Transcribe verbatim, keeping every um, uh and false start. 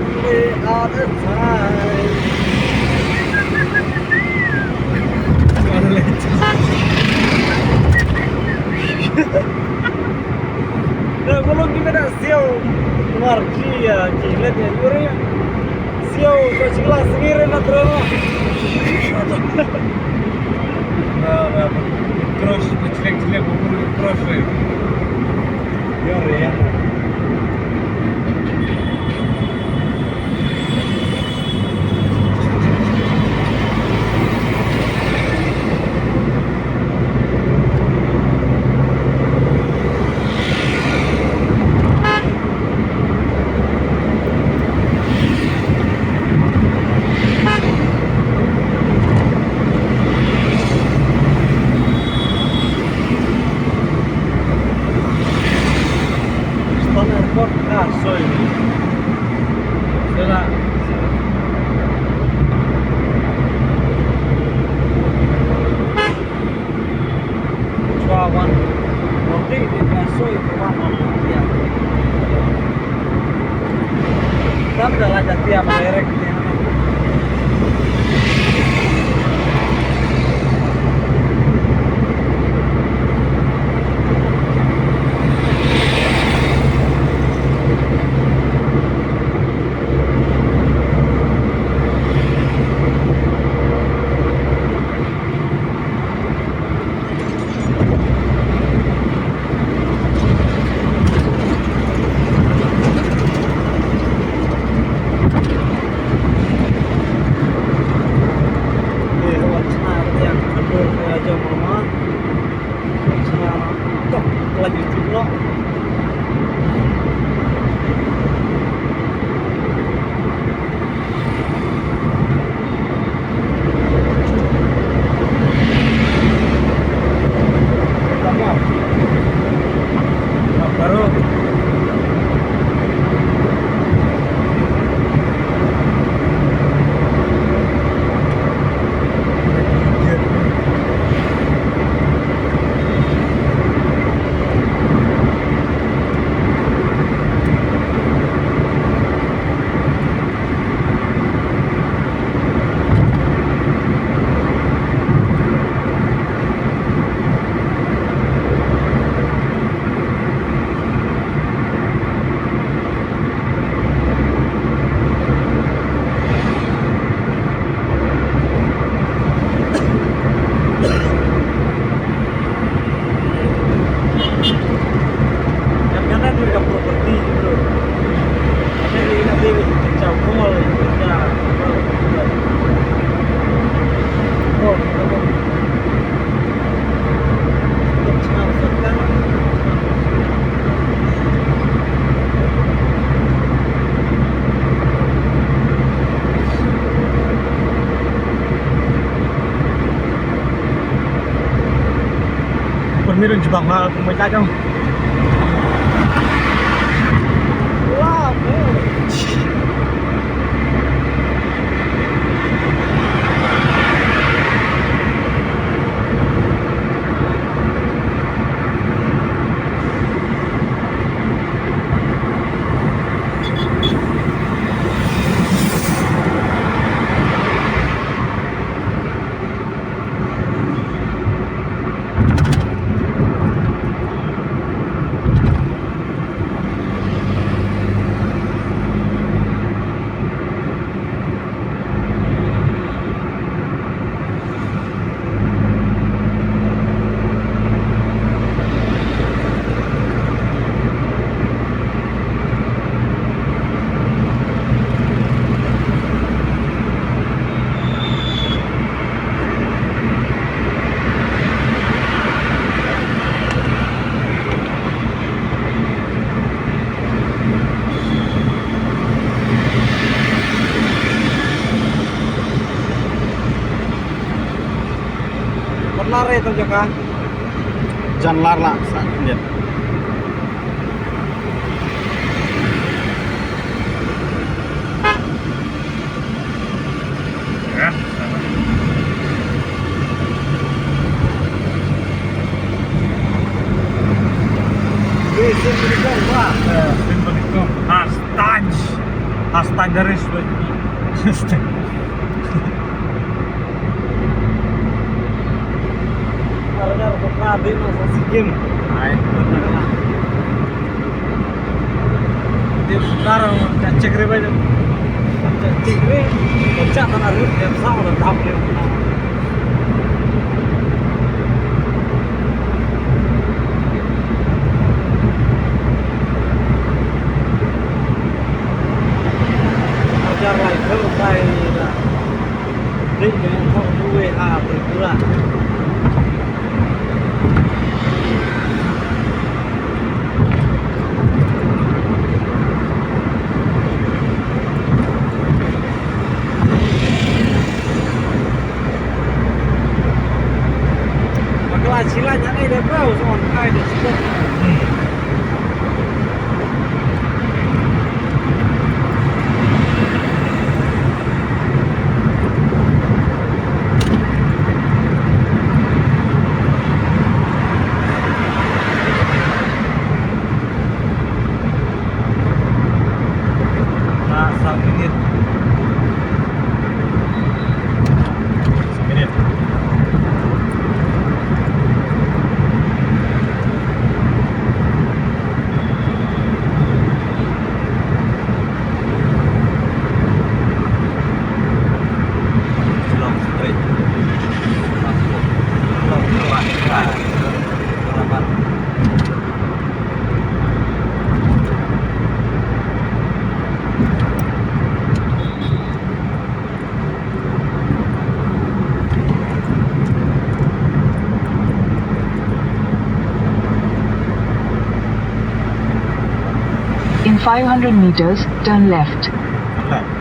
We are the time. Dah belum kita dah siau. Marji ya, jilet ya, yuri. Siau, kau sila sendiri nak terus. Cross, jelek-jelek, cross, eh. Ya, ya. Stone Airport, ah, sorry. Sila. Chwa wan. Roti di ka soi ko wan wan dia. Tam da la jatia ma direct dia. Por mira onde vão lá, como é que tá, então? Janlar la sa nit. Weh, sien balikom, wah. Eh, sien balikom. Hashtag. Hashtag garis wei. Hashtag. Ar jar ko ka dei ma sa SEA Games. Ai. Dei dar ka check re bai. Ka check re. Ka check na ru ya sa na dap re. Ar jar lai khaw kai la. Dei ne khaw tu we ha Tripura. Bakla sila jane de bro, so on kai de sila. Hmm. Ah, sa minit. Sa minit. Long straight. Long straight. Long straight. In five hundred meters, turn left. Left.